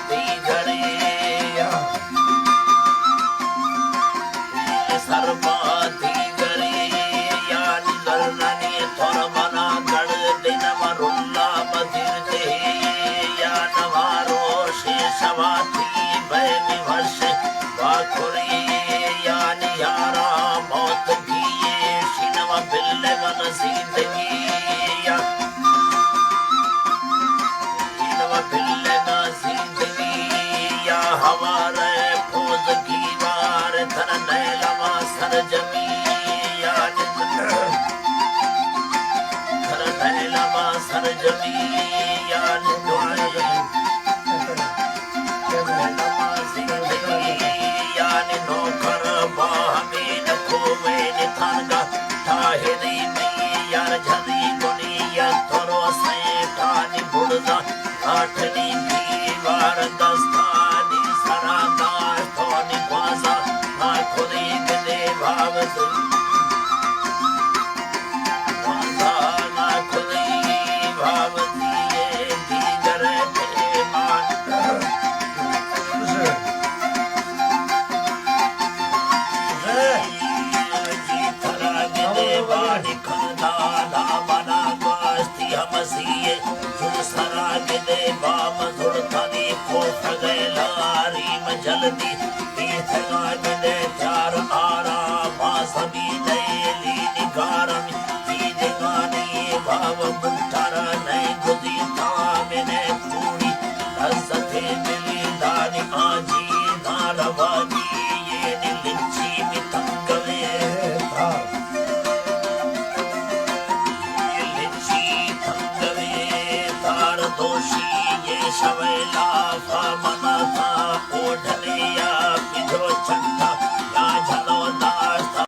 دیگرے یا سر با دیگرے، یعنی گردنی تربنا گڑ دن و رلا بزیر دے، یا نوارو شیشواتی بینی وش باکری، یعنی یارا موت گیے شنو بل من زندگی یا شنو بل من زندگی یا ہوار پوز گیوار تر نیلما سرجمی یا تر نیلما سرجمی یا دعائی یعنی نوکر با ہمین کوین تنگا، طاہری میار جھری گنی یا ترو سیٹانی بڑزا، لاٹنی دیوار دستانی سرا داشتونی گوازا، آ خودی گدے باوزی گوازا، آ خودی باوزی دیگر پیمان جی ترا گدے بانی کندالا منا گوشتی ہمسی جو سرا گدے بام زڑتنی کوفگے لاری مجلدی پیتگا گدے چار آرا ما زمین لیلی نگارم دیدگانی باب بوٹر نئے گزی تامنے کوڑی عزت ملی دانی آجی نارواجی یہ لچی می تنگوے تار، یہ لچی تنگوے تار دوشی یہ شویلا